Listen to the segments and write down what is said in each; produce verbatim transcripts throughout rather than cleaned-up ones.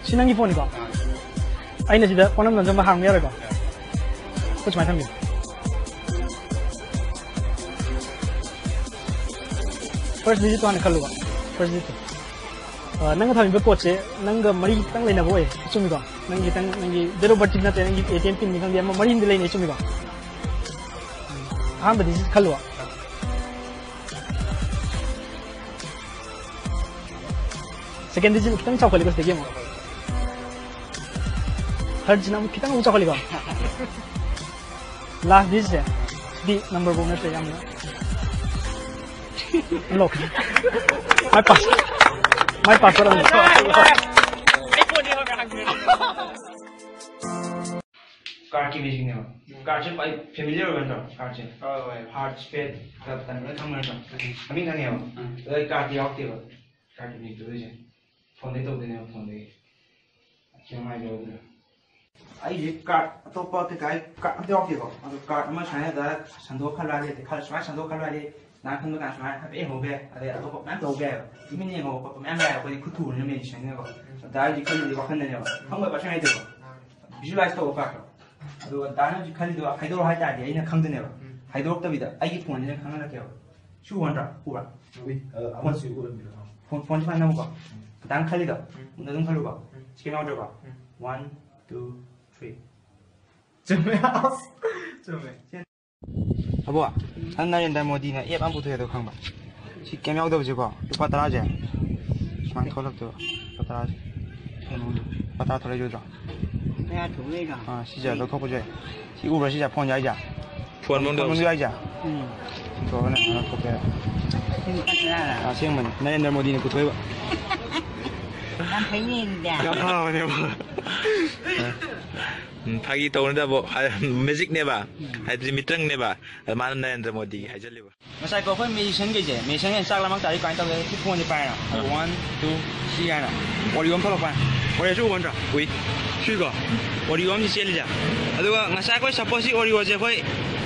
ꯁꯤ ꯅꯪꯒꯤ ꯐꯣꯟꯅꯤꯀꯣ? ꯑꯩꯅ ꯁꯤꯗ ꯐꯣꯟ ꯅꯝꯕꯔ ꯅꯝꯖꯟꯕ ꯍꯥꯡꯕ ꯌꯥꯔꯣꯏꯀꯣ? ꯈꯨꯠ ꯁꯨꯃꯥꯏꯅ ꯊꯝꯕꯤꯌꯨ꯫ ꯐꯥꯔꯁ ꯗꯤꯖꯤꯠꯇꯣ ꯍꯥꯟꯅ ꯈꯜꯂꯨꯕ꯫ ꯐꯥꯔꯁ ꯗꯤꯖꯤꯠꯇꯣ꯫ ꯑ, ꯅꯪꯒ ꯊꯝꯃꯤꯕ ꯄꯣꯠꯁꯦ ꯅꯪꯒ ꯃꯔꯤ ꯈꯤꯇꯪ ꯂꯩꯅꯕ ꯑꯣꯏꯌꯦ꯫ ꯆꯨꯝꯃꯤꯀꯣ? ꯅꯪꯒꯤ ꯈꯤꯇꯪ, ꯅꯪꯒꯤ date of birth ꯅꯠꯇꯦ, ꯅꯪꯒꯤ ꯑꯦ ꯇꯤ ꯑꯦꯝ ꯄꯤꯟꯅꯤ ꯈꯪꯗꯦ, ꯑꯃ ꯃꯔꯤ ꯑꯃꯗꯤ ꯂꯩꯅꯩ꯫ ꯆꯨꯝꯃꯤꯀꯣ? ꯑꯍꯥꯟꯕ ꯗꯤꯖꯤꯠ ꯈꯜꯂꯨꯕ꯫ ꯁꯦꯀꯦꯟ ꯗꯤꯖꯤꯠ ꯈꯤꯇꯪ ꯆꯥꯎꯈꯠꯂꯤꯀꯣ ꯁꯤꯗꯒꯤ ꯑꯃꯨꯛ꯫ ꯊꯥꯔꯠꯁꯤꯅ ꯑꯃꯨꯛ ꯈꯤꯇꯪ ꯑꯃꯨꯛ ꯆꯥꯎꯈꯠꯂꯤꯀꯣ꯫ ꯂꯥꯁ ꯗꯤꯖꯤꯠꯁꯦ ꯁꯤꯗꯤ ꯅꯝꯕꯔ ꯐꯥꯎ ꯅꯠꯇ꯭ꯔꯦ ꯌꯥꯝꯅ꯫ ꯂꯣꯛ꯫ ꯃꯥꯏ ꯄꯥꯁ꯫ ꯃꯥꯏ ꯄꯥꯁ ꯆꯠꯂꯝꯃꯦ꯫ ꯀꯥꯔꯠꯀꯤ ꯃꯦꯖꯤꯛꯅꯦꯕ꯫ ꯀꯥꯔꯠꯁꯦ ꯈ꯭ꯋꯥꯏ ꯐꯦꯃꯤꯂꯤꯌꯔ ꯑꯣꯏꯕ ꯅꯠꯇ꯭ꯔꯣ? ꯀꯥꯔꯠꯁꯦ꯫ ꯍꯣꯏ, ꯍꯣꯏ꯫ ꯍꯥꯔꯠ, ꯁ꯭ꯄꯦꯠ, ꯀꯞ ꯀꯥꯏꯅ ꯂꯣꯏ ꯈꯪꯕ ꯅꯠꯇ꯭ꯔꯣ? ꯎꯝ꯫ ꯃꯃꯤꯡ ꯈꯪꯉꯦꯕ꯫ ꯎꯝ꯫ ꯑꯗꯣ ꯑꯩ ꯀꯥꯔꯠꯇꯤ ꯌꯥꯎꯔꯛꯇꯦꯕ꯫ ꯀꯥꯔꯠꯀꯤ ꯃꯦꯖꯤꯛ ꯇꯧꯗꯣꯏꯁꯦ꯫ ꯐꯣꯟꯗꯩ ꯇꯧꯗꯣꯏꯅꯦꯕ, ꯐꯣꯟꯗꯒꯤ꯫ ꯀꯩꯝ ꯍꯥꯏꯔꯣ ꯑꯗꯨꯅ꯫ ꯑꯩꯁꯦ ꯀꯥꯔꯠ ꯑꯇꯣꯞꯄ ꯀꯩꯀꯥ ꯑꯩ ꯀꯥꯔꯠ ꯑꯝꯇ ꯌꯥꯎꯔꯛꯇꯦꯀꯣ꯫ ꯑꯗꯣ ꯀꯥꯔꯠ ꯑꯃ ꯁꯨꯃꯥꯏꯅ ꯗꯥꯏꯔꯦꯛ ꯁꯟꯗꯣꯛꯑ ꯈꯜꯂꯛꯑꯗꯤ, ꯈꯜ-, ꯁꯨꯃꯥꯏꯅ ꯁꯟꯗꯣꯛꯑ ꯈꯜꯂꯛꯑꯗꯤ, ꯅꯍꯥꯟ ꯈꯟꯕ ꯀꯥꯟꯗ ꯁꯨꯃꯥꯏꯅ ꯍꯥꯏꯐꯦꯠ ꯌꯦꯡꯍꯧꯕ ꯌꯥꯏ꯫ ꯑꯗꯩ ꯑꯇꯣꯞꯄ ꯃꯌꯥꯝ ꯇꯧꯍꯧꯕ ꯌꯥꯏꯑꯕ꯫ ꯇꯨꯃꯤꯟꯅ ꯌꯦꯡꯍꯧꯕ ꯈꯣꯠꯄ ꯃꯌꯥꯝ ꯌꯥꯏꯑꯕ꯫ ꯑꯩꯈꯣꯏꯗꯤ ꯈꯨꯠ ꯊꯨꯕꯅꯤꯅ ꯃꯦꯖꯤꯁꯤꯌꯟꯅꯤꯅꯀꯣ꯫ ꯗꯥꯏꯔꯦꯛ ꯍꯧꯖꯤꯛ ꯈꯜꯂꯤꯁꯦ ꯋꯥꯈꯜꯗꯅꯦꯕ꯫ ꯈꯪꯕ ꯄꯥꯔꯁꯟ ꯍꯩꯇꯦꯀꯣ꯫ ꯚꯤꯖꯨꯋꯦꯂꯥꯏꯁ ꯇꯧꯕ ꯄꯥꯔꯠꯇꯣ꯫ ꯑꯗꯨꯒ ꯗꯥꯅ ꯍꯧꯖꯤꯛ ꯈꯜꯂꯤꯗꯣ ꯍꯥꯏꯗꯣꯔꯛꯑꯣ ꯍꯥꯏ ꯇꯥꯔꯗꯤ ꯑꯩꯅ ꯈꯪꯗꯣꯏꯅꯦꯕ꯫ ꯎꯝ꯫ ꯍꯥꯏꯗꯣꯔꯛꯇꯕꯤꯗ ꯑꯩꯒꯤ ꯐꯣꯟꯁꯤꯅ ꯈꯪꯍꯜꯂꯛꯀꯦꯕ꯫ ꯁꯤ ꯎꯕ ꯅꯠꯇ꯭ꯔꯥ? ꯎꯕ꯭ꯔꯥ? ꯎꯏ꯫ ꯑ, ꯑꯃꯁꯤ ꯎꯔꯝꯃꯤꯔꯣ? ꯐꯣꯟ, ꯐꯣꯟꯁꯤ ꯁꯨꯃꯥꯏꯅ ꯅꯝꯃꯨꯀꯣ꯫ ꯎꯝ꯫ ꯗꯥꯅ ꯈꯜꯂꯤꯗꯣ꯫ ꯎꯝ꯫ ꯃꯨꯟꯗ ꯑꯗꯨꯝ ꯈꯜꯂꯨꯀꯣ꯫ ꯎꯝ꯫ ꯁꯤ ꯀꯩꯝ ꯌꯥꯎꯗ꯭ꯔꯕꯣ? ꯎꯝ꯫ One, two, three꯫ ꯆꯨꯝꯃꯦ꯫ ꯑꯁ! ꯆꯨꯝꯃꯦ꯫ ꯑꯕꯣ, ꯅꯪ ꯅꯔꯦꯟꯗ꯭ꯔ ꯃꯣꯗꯤꯅ ꯑꯦꯞ ꯑꯃ ꯄꯨꯊꯣꯛꯑꯦꯗꯣ ꯈꯪꯕ? ꯁꯤ ꯀꯩꯝ ꯌꯥꯎꯗꯕꯁꯦꯀꯣ, ꯂꯨꯄꯥ ꯇꯔꯥꯁꯦ ꯁꯨꯃꯥꯏꯅ ꯊꯣꯛꯂꯛꯇꯣꯏꯕ꯫ ꯂꯨꯄꯥ ꯇꯔꯥꯁꯦ꯫ ꯂꯨꯄꯥ ꯇꯔꯥ ꯊꯣꯛꯂꯛꯏꯗꯣ ꯎꯗ꯭ꯔꯣ? ꯇꯔꯥ ꯊꯣꯛꯂꯛꯏꯔꯣ? ꯑꯥ, ꯁꯤꯁꯦ ꯂꯧꯊꯣꯛꯄꯁꯦ꯫ ꯁꯤ ꯎꯕ꯭ꯔꯥ ꯁꯤꯁꯦ? ꯐꯣꯟꯁꯦ ꯍꯥꯏꯁꯦ? ꯐꯣꯟ ꯐꯣꯟ ꯃꯅꯨꯡꯗ ꯃꯅꯨꯡꯗ ꯍꯥꯏꯁꯦ? ꯎꯝ꯫ ꯊꯣꯛꯑꯒꯅꯦ ꯁꯨꯃꯥꯏꯅ ꯂꯧꯊꯣꯛꯄ ꯌꯥꯏ꯫ ꯁꯤ ꯂꯨꯄꯥ ꯇꯔꯥꯔ? ꯑꯥ, ꯑꯁꯦꯡꯕꯅꯤ꯫ ꯅꯔꯦꯟꯗ꯭ꯔ ꯃꯣꯗꯤꯅ ꯄꯨꯊꯣꯛꯏꯕ꯫ ꯌꯥꯝ ꯐꯩꯅꯦ ꯑꯗꯨꯗꯤ꯫ ꯌꯥꯝ ꯐꯕꯅꯦꯕ꯫ ꯎꯝ, ꯐꯥꯒꯤ ꯇꯧꯅꯗꯕꯣ꯫ ꯍꯥꯏ-, ꯃꯦꯖꯤꯛꯅꯦꯕ꯫ ꯎꯝ꯫ ꯍꯥꯏꯗꯤ ꯃꯤꯇ꯭ꯔꯪꯅꯦꯕ꯫ ꯑꯗ ꯃꯥꯅ ꯅꯔꯦꯟꯗ꯭ꯔ ꯃꯣꯗꯤꯒꯤ ꯍꯥꯏꯖꯜꯂꯤꯕ꯫ ꯉꯁꯥꯏꯀꯣ ꯑꯩꯈꯣꯏ ꯃꯦꯖꯤꯁꯤꯌꯟꯈꯩꯁꯦ, ꯃꯦꯖꯤꯁꯤꯌꯟꯈꯩ ꯆꯥꯛ ꯂꯥꯝꯃꯛ ꯇꯥꯔꯗꯤ ꯀꯃꯥꯏꯅ ꯇꯧꯒꯦ? ꯁꯤ ꯐꯣꯟꯁꯦ ꯄꯥꯏꯔꯦꯅ꯫ ꯑꯥ꯫ One, two, ꯁꯤ ꯍꯥꯏꯅ꯫ ꯑꯣꯔꯤꯑꯣ ꯑꯃ ꯊꯣꯛꯂꯛꯄ ꯍꯥꯏꯅ꯫ ꯑꯣꯔꯤꯑꯣꯁꯦ ꯎꯕ ꯅꯠꯇ꯭ꯔꯥ? ꯎꯏ꯫ ꯁꯤꯀꯣ? ꯑꯣꯔꯤꯑꯣ ꯑꯃ ꯆꯦꯜꯂꯤꯁꯦ꯫ ꯑꯗꯨꯒ ꯉꯁꯥꯏ ꯑꯩꯈꯣꯏ ꯁꯄꯣꯁ ꯁꯤ ꯑꯣꯔꯤꯑꯣꯁꯦ ꯑꯩꯈꯣꯏ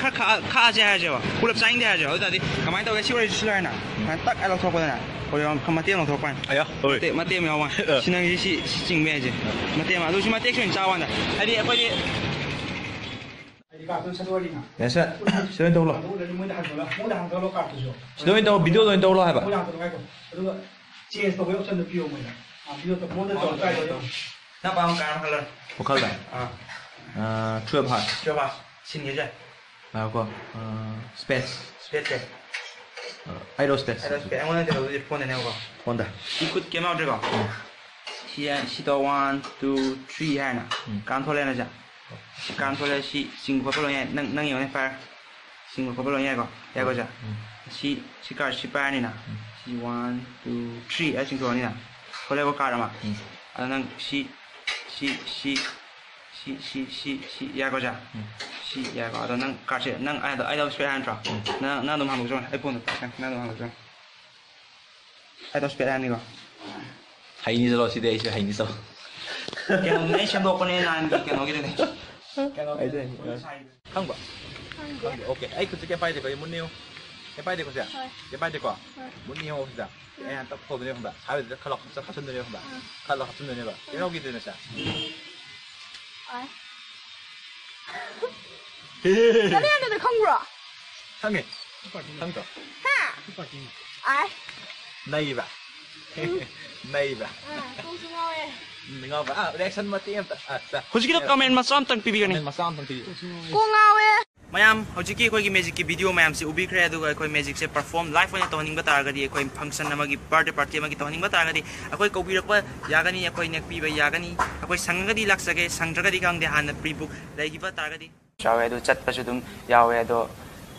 ꯈꯔ ꯈꯥꯛꯑ- ꯈꯥꯛꯑꯁꯦ ꯍꯥꯏꯔꯁꯦꯕ, ꯄꯨꯂꯞ ꯆꯥꯅꯤꯡꯗꯦ ꯍꯥꯏꯔꯁꯦꯕ꯫ ꯑꯗꯨ ꯇꯥꯔꯗꯤ ꯀꯃꯥꯏꯅ ꯇꯧꯒꯦ? ꯁꯤ ꯑꯣꯏꯔꯁꯨ ꯁꯤ ꯂꯣꯏꯔꯦꯅ꯫ ꯁꯨꯃꯥꯏꯅ ꯇꯛ ꯍꯥꯏ ꯂꯧꯊꯣꯛꯄꯗꯅꯦ, ꯍꯣꯔꯦꯟ ꯃꯇꯦꯛ ꯑꯃ ꯂꯧꯊꯣꯛꯄ ꯍꯥꯏꯅ꯫ ꯑꯌꯥ, ꯍꯣꯏ꯫ ꯃꯇꯦꯛ- ꯃꯇꯦꯛ ꯑꯃ ꯌꯥꯎꯕ ꯍꯥꯏꯅ꯫ ꯑ꯫ ꯁꯤ ꯅꯪꯒꯤ ꯁꯤ- ꯁꯤ ꯆꯤꯡꯕ ꯌꯥꯏꯁꯦ꯫ ꯃꯇꯦꯛ ꯑꯃ, ꯑꯗꯨ ꯁꯤ ꯃꯇꯦꯛꯁꯤ ꯑꯣꯏꯅ ꯆꯥꯕ ꯀꯥꯟꯗ, ꯍꯥꯏꯗꯤ ꯑꯩꯈꯣꯏꯗꯤ ꯍꯥꯏꯗꯤ ꯀꯥꯔꯠꯇꯨ ꯁꯠꯇꯣꯛꯑꯅꯤꯅ꯫ ꯌꯥꯏ ꯁꯠ, ꯁꯤꯗ ꯑꯣꯏꯅ ꯇꯧꯂꯣ꯫ ꯑꯗꯨ ꯎꯠꯂꯗꯤ ꯃꯣꯏꯗ ꯍꯟꯗꯣꯛꯂꯣ, ꯃꯣꯏꯗ ꯍꯟꯗꯣꯛꯂꯣ ꯀꯥꯔꯠꯇꯨꯁꯨ꯫ ꯁꯤꯗ ꯑꯣꯏꯅ ꯇꯧ, ꯚꯤꯗꯤꯑꯣꯗ ꯑꯣꯏꯅ ꯇꯧꯂꯣ ꯍꯥꯏꯕ꯫ ꯃꯣꯏꯗ ꯍꯟꯗꯣꯛꯂꯣ ꯍꯥꯏꯀꯣ꯫ ꯑꯗꯨꯒ ꯆꯦꯟꯖ ꯇꯧꯕꯩ ꯑꯣꯞꯁꯟꯗꯣ ꯄꯤꯌꯣ ꯃꯣꯏꯗ꯫ ꯑꯥ, ꯚꯤꯗꯤꯑꯣ ꯇꯧ-, ꯃꯣꯏꯗ ꯇꯧꯔ ꯇ꯭ꯔꯥꯏ ꯇꯧ ꯌꯦꯡꯉꯣ꯫ ꯅꯪ ꯑꯄꯥꯝꯕ ꯀꯥꯔꯠ ꯑꯃ ꯈꯜꯂꯣ꯫ ꯋꯥꯈꯜꯗ? ꯑꯥ꯫ ꯑꯥ, ꯇꯨꯌꯦꯜꯐ ꯍꯥꯔꯠ꯫ Twelve heart. ꯁꯤꯟꯒꯦꯁꯦ꯫ ꯉꯥꯏꯈꯣꯀꯣ꯫ ꯑꯥ, ꯁ꯭ꯄꯦꯠꯁ꯫ ꯁ꯭ꯄꯦꯠꯁꯦ꯫ ꯑꯥ, eight of spades. Eight of spades. ꯑꯩꯉꯣꯟꯗ ꯀꯩꯅꯣꯗꯨꯗꯤ ꯐꯣꯟꯗꯅꯦꯕꯀꯣ꯫ ꯐꯣꯟꯗ꯫ ꯁꯤ ꯈꯨꯠ ꯀꯩꯝ ꯌꯥꯎꯗ꯭ꯔꯦꯀꯣ? ꯎꯝ꯫ ꯁꯤ, ꯁꯤꯗ ꯋꯥꯟ, ꯇꯨ, ꯊ꯭ꯔꯤ ꯍꯥꯏꯅ꯫ ꯎꯝ꯫ ꯀꯥꯟ ꯊꯣꯛꯂꯛꯑꯦꯅ ꯁꯦ꯫ ꯁꯤ ꯀꯥꯟ ꯊꯣꯛꯂꯛꯑꯦ, ꯁꯤ ꯆꯤꯡꯕ ꯈꯣꯠꯄ ꯂꯣꯏ ꯌꯥꯏ꯫ ꯅꯪ, ꯅꯪ ꯌꯦꯡꯉꯣꯅꯦ ꯐꯥꯏꯔ꯫ ꯆꯤꯡꯕ ꯈꯣꯠꯄ ꯂꯣꯏ ꯌꯥꯏꯀꯣ? ꯌꯥꯏꯀꯣ ꯁꯦ? ꯎꯝ꯫ ꯁꯤ, ꯁꯤ ꯀꯥꯔꯠ ꯁꯤ ꯄꯥꯏꯔꯅꯤꯅ꯫ ꯎꯝ꯫ ꯁꯤ ꯋꯥꯟ, ꯇꯨ, ꯊ꯭ꯔꯤ ꯍꯥꯏꯔ ꯆꯤꯡꯊꯣꯛꯑꯅꯤꯅ꯫ ꯊꯣꯛꯂꯛꯑꯦꯀꯣ ꯀꯥꯔꯠ ꯑꯃ꯫ ꯎꯝ꯫ ꯑꯗꯣ ꯅꯪ ꯁꯤ, ꯁꯤ, ꯁꯤ, ꯁꯤ, ꯁꯤ, ꯁꯤ, ꯁꯤ ꯌꯥꯏꯀꯣ ꯁꯦ? ꯎꯝ꯫ ꯁꯤ ꯌꯥꯏꯀꯣ? ꯑꯗꯣ ꯅꯪ ꯀꯥꯔꯠꯁꯦ, ꯅꯪ ꯑꯩ ꯑꯗꯣ, ꯑꯩ ꯑꯗꯣ ꯁ꯭ꯄꯦꯠ ꯍꯥꯏ ꯅꯠꯇ꯭ꯔꯣ? ꯎꯝ꯫ ꯅꯪ, ꯅꯪ ꯑꯗꯨꯝ ꯍꯥꯡꯗꯣꯛꯆꯧꯅꯦ꯫ ꯑꯩ ꯐꯣꯟꯗꯣ ꯄꯥꯏꯁꯦ, ꯅꯪ ꯑꯗꯨꯝ ꯍꯥꯡꯗꯣꯛꯆꯧꯅꯦ꯫ ꯑꯩ ꯑꯗꯣ ꯁ꯭ꯄꯦꯠ ꯍꯥꯏꯅꯤꯀꯣ? ꯍꯩꯅꯤ ꯆꯠꯂꯣ, ꯁꯤꯗꯤ ꯑꯩꯁꯨ ꯍꯩꯅꯤ ꯆꯠꯂꯣ꯫ ꯀꯩꯅꯣꯗꯨꯅꯦ, ꯑꯩ ꯁꯦꯝꯗꯣꯛꯄꯅꯦ ꯅꯍꯥꯟꯒꯤ ꯀꯩꯅꯣꯒꯤꯗꯨꯅꯦ꯫ ꯀꯩꯅꯣꯒꯤ ꯑꯩꯁꯨ ꯍꯩꯅꯤ꯫ ꯈꯪꯕ? ꯈꯪꯗꯦ꯫ ꯈꯪꯗꯦ꯫ ꯑꯣꯀꯦ, ꯑꯩ ꯈꯨꯠꯁꯦ ꯀꯩꯝ ꯄꯥꯏꯗꯦꯀꯣ, ꯑꯩ ꯃꯨꯠꯅꯤꯌꯣ꯫ ꯀꯩꯝ ꯄꯥꯏꯗꯦꯀꯣ ꯁꯦ? ꯍꯣꯏ꯫ ꯀꯩꯝ ꯄꯥꯏꯗꯦꯀꯣ? ꯍꯣꯏ꯫ ꯃꯨꯠꯅꯤꯌꯣ ꯁꯤꯗ꯫ ꯑꯩ ꯍꯟꯇꯛ ꯐꯧꯗꯣꯏꯅꯦ ꯈꯪꯕ꯭ꯔꯥ? ꯍꯥꯏꯕꯗꯨꯗ ꯈꯜꯂꯣ, ꯈꯜꯂꯣ, ꯍꯥꯞꯆꯤꯟꯗꯣꯏꯅꯦ ꯈꯪꯕ꯭ꯔꯥ? ꯑꯥ꯫ ꯈꯜꯂꯣ, ꯍꯥꯞꯆꯤꯟꯗꯣꯏꯅꯦꯕ꯫ ꯀꯩꯝ ꯌꯥꯎꯈꯤꯗ꯭ꯔꯦꯅꯦ ꯁꯦ? ꯑꯥꯏ꯫ ꯀꯔꯤ ꯍꯥꯏꯅꯣ? ꯈꯪꯕ꯭ꯔꯣ? ꯈꯪꯉꯦ꯫ ꯈꯪꯗ꯭ꯔꯣ? ꯍꯥ? ꯑꯥꯏ꯫ ꯅꯩꯕ꯫ ꯎꯝ꯫ ꯅꯩꯕ꯫ ꯑꯥ, ꯀꯣꯛꯁꯨ ꯉꯥꯎꯋꯦ꯫ ꯎꯝ, ꯉꯥꯎꯕ꯫ ꯑꯥ, ꯔꯤꯌꯦꯛꯁꯟ ꯃꯇꯦꯛ ꯑꯝꯇ꯫ ꯑꯥ, ꯁꯦ꯫ ꯍꯧꯖꯤꯛꯀꯤꯗꯣ ꯀꯃꯦꯟ ꯃꯆꯥ ꯑꯝꯇꯪ ꯄꯤꯕꯤꯒꯅꯤ꯫ ꯀꯃꯦꯟ ꯃꯆꯥ ꯑꯝꯇꯪ ꯄꯤꯕꯤꯌꯨ꯫ ꯀꯣꯛ ꯉꯥꯎꯋꯦ꯫ ꯃꯌꯥꯝ, ꯍꯧꯖꯤꯛꯀꯤ ꯑꯩꯈꯣꯏꯒꯤ ꯃꯦꯖꯤꯛꯀꯤ ꯚꯤꯗꯤꯑꯣ ꯃꯌꯥꯝꯁꯦ ꯎꯕꯤꯈ꯭ꯔꯦ, ꯑꯗꯨꯒ ꯑꯩꯈꯣꯏ ꯃꯦꯖꯤꯛꯁꯦ ꯄꯔꯐꯣꯔꯝ ꯂꯥꯏꯐ ꯑꯣꯏꯅ ꯇꯧꯍꯟꯅꯤꯡꯕ ꯇꯥꯔꯒꯗꯤ, ꯑꯩꯈꯣꯏ ꯐꯪꯁꯟ ꯑꯃꯒꯤ, ꯕꯥꯔꯗꯦ ꯄꯥꯔꯇꯤ ꯑꯃꯒꯤ ꯇꯧꯍꯟꯅꯤꯡꯕ ꯇꯥꯔꯒꯗꯤ, ꯑꯩꯈꯣꯏ ꯀꯧꯕꯤꯔꯛꯄ ꯌꯥꯒꯅꯤ, ꯑꯩꯈꯣꯏ ꯅꯦꯛꯄꯤꯕ ꯌꯥꯒꯅꯤ꯫ ꯑꯩꯈꯣꯏ ꯁꯪꯉꯒꯗꯤ ꯂꯥꯛꯆꯒꯦ, ꯁꯪꯗ꯭ꯔꯒꯗꯤ ꯈꯪꯗꯦ, ꯍꯥꯟꯅ ꯄ꯭ꯔꯤ ꯕꯨꯛ ꯂꯩꯈꯤꯕ ꯇꯥꯔꯒꯗꯤ꯫ ꯌꯥꯎꯋꯦ, ꯑꯗꯨ ꯆꯠꯄꯁꯨ ꯑꯗꯨꯝ ꯌꯥꯎꯋꯦ, ꯑꯗꯣ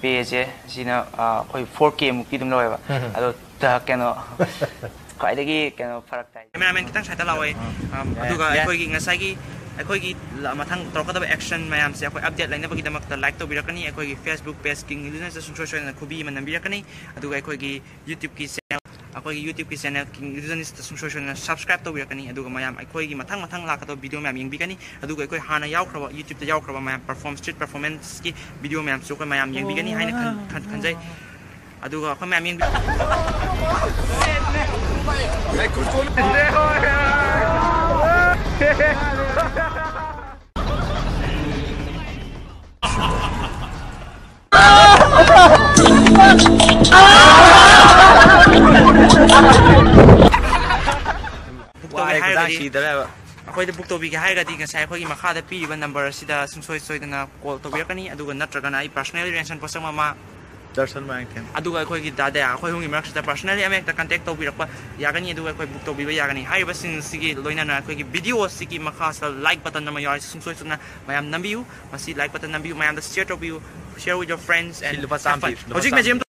ꯄꯦꯁꯦ ꯁꯤꯅ, ꯑ, ꯑꯩꯈꯣꯏ ꯐꯣꯔ ꯀꯦ ꯃꯨꯛꯇꯤ ꯑꯗꯨꯝ ꯂꯧꯋꯦꯕ꯫ ꯎꯝ꯫ ꯑꯗꯣ ꯇ-, ꯀꯩꯅꯣ, ꯈ꯭ꯋꯥꯏꯗꯒꯤ ꯀꯩꯅꯣ ꯐꯔꯛ ꯇꯥꯏ꯫ ꯀꯦꯃꯦꯔꯥꯃꯦꯟ ꯈꯤꯇꯪ ꯁꯥꯏꯠꯇ ꯂꯥꯛꯑꯣ꯫ ꯑꯥ꯫ ꯑꯝ, ꯌꯥꯏ, ꯑꯗꯨꯒ ꯌꯥꯏ꯫ ꯑꯩꯈꯣꯏꯒꯤ ꯉꯁꯥꯏꯒꯤ ꯑꯩꯈꯣꯏꯒꯤ ꯂ-, ꯃꯊꯪ ꯇꯧꯔꯛꯀꯗꯕ ꯑꯦꯛꯁꯟ ꯃꯌꯥꯝꯁꯦ ꯑꯩꯈꯣꯏ ꯑꯞꯗꯦꯠ ꯂꯩꯅꯕꯒꯤꯗꯃꯛꯇ ꯂꯥꯏꯛ ꯇꯧꯕꯤꯔꯛꯀꯅꯤ꯫ ꯑꯩꯈꯣꯏꯒꯤ Facebook ꯄꯦꯖ ꯀꯤꯡ ꯏꯂꯤꯅꯁꯇꯁꯨ ꯁꯣꯏ ꯁꯣꯏꯗꯅ ꯈꯨꯕꯤ ꯑꯃ ꯅꯝꯕꯤꯔꯛꯀꯅꯤ꯫ ꯑꯗꯨꯒ ꯑꯩꯈꯣꯏꯒꯤ YouTubeꯀꯤ ꯆꯦꯅꯦꯜ ꯑꯩꯈꯣꯏꯒꯤ YouTube-ꯀꯤ channel King Illusionist ꯁꯨꯡꯁꯣꯏ ꯁꯣꯏꯗꯅ subscribe ꯇꯧꯕꯤꯔꯛꯀꯅꯤ꯫ ꯑꯗꯨꯒ ꯃꯌꯥꯝ ꯑꯩꯈꯣꯏꯒꯤ ꯃꯊꯪ ꯃꯊꯪ ꯂꯥꯛꯀꯗꯕ video ꯃꯌꯥꯝ ꯌꯦꯡꯕꯤꯒꯅꯤ꯫ ꯑꯗꯨꯒ ꯑꯩꯈꯣꯏ ꯍꯥꯟꯅ ꯌꯥꯎꯈ꯭ꯔꯕ, YouTube-ꯇ ꯌꯥꯎꯈ꯭ꯔꯕ ꯃꯌꯥꯝ perform, street performance-ꯀꯤ video ꯃꯌꯥꯝꯁꯨ ꯑꯩꯈꯣꯏ ꯃꯌꯥꯝ ꯌꯦꯡꯕꯤꯒꯅꯤ ꯍꯥꯏꯅ ꯈꯟ-, ꯈꯟ-, ꯈꯟꯖꯩ꯫ ꯑꯗꯨꯒ ꯑꯩꯈꯣꯏ ꯃꯌꯥꯝ ꯌꯦꯡꯕꯤ- Book ꯇꯧꯒꯦ ꯋꯥꯔꯦ, ꯈꯨꯗꯥꯡ ꯍꯥꯏꯔꯒꯗꯤ, ꯁꯤꯗꯔꯦꯕ꯫ ꯑꯩꯈꯣꯏꯗ book ꯇꯧꯕꯤꯒꯦ ꯍꯥꯏꯔꯒꯗꯤ ꯉꯁꯥꯏ ꯑꯩꯈꯣꯏꯒꯤ ꯃꯈꯥꯗ ꯄꯤꯔꯤꯕ number ꯑꯁꯤꯗ ꯁꯨꯡꯁꯣꯏ ꯁꯣꯏꯗꯅ call ꯇꯧꯕꯤꯔꯛꯀꯅꯤ꯫ ꯑꯗꯨꯒ ꯅꯠꯇ꯭ꯔꯒꯅ ꯑꯩ personally ꯔꯦꯟꯁꯟ ꯄꯣꯠꯁꯪ ꯃꯃꯥ, ꯗꯔꯁꯟ ꯃꯥꯏꯀꯦꯟ꯫ ꯑꯗꯨꯒ ꯑꯩꯈꯣꯏꯒꯤ ꯗꯥꯗꯥ, ꯑꯩꯈꯣꯏ ꯑꯍꯨꯝꯒꯤ ꯃꯔꯛꯁꯤꯗ personally ꯑꯃ ꯍꯦꯛꯇ contact ꯇꯧꯕꯤꯔꯛꯄ ꯌꯥꯒꯅꯤ꯫ ꯑꯗꯨꯒ ꯑꯩꯈꯣꯏ book ꯇꯧꯕꯤꯕ ꯌꯥꯒꯅꯤ꯫ ꯍꯥꯏꯔꯤꯕꯁꯤꯡ ꯑꯁꯤꯒꯤ ꯂꯣꯏꯅꯅ ꯑꯩꯈꯣꯏꯒꯤ video ꯑꯁꯤꯒꯤ ꯃꯈꯥꯁꯤꯗ like button ꯑꯃ ꯌꯥꯎꯔꯤ, ꯁꯨꯡꯁꯣꯏ ꯁꯣꯏꯗꯅ ꯃꯌꯥꯝ ꯅꯝꯕꯤꯌꯨ꯫ ꯃꯁꯤ like button ꯅꯝꯕꯤꯌꯨ, ꯃꯌꯥꯝꯗ share ꯇꯧꯕꯤꯌꯨ, share with your friends and ꯁꯤ ꯂꯨꯄꯥ ꯆꯥꯝꯃ have fun꯫ ꯄꯤ, ꯂꯨꯄꯥ ꯍꯧꯖꯤꯛ ꯆꯥꯝꯃ ꯃꯦꯖꯤꯌꯝ ꯄꯤ꯫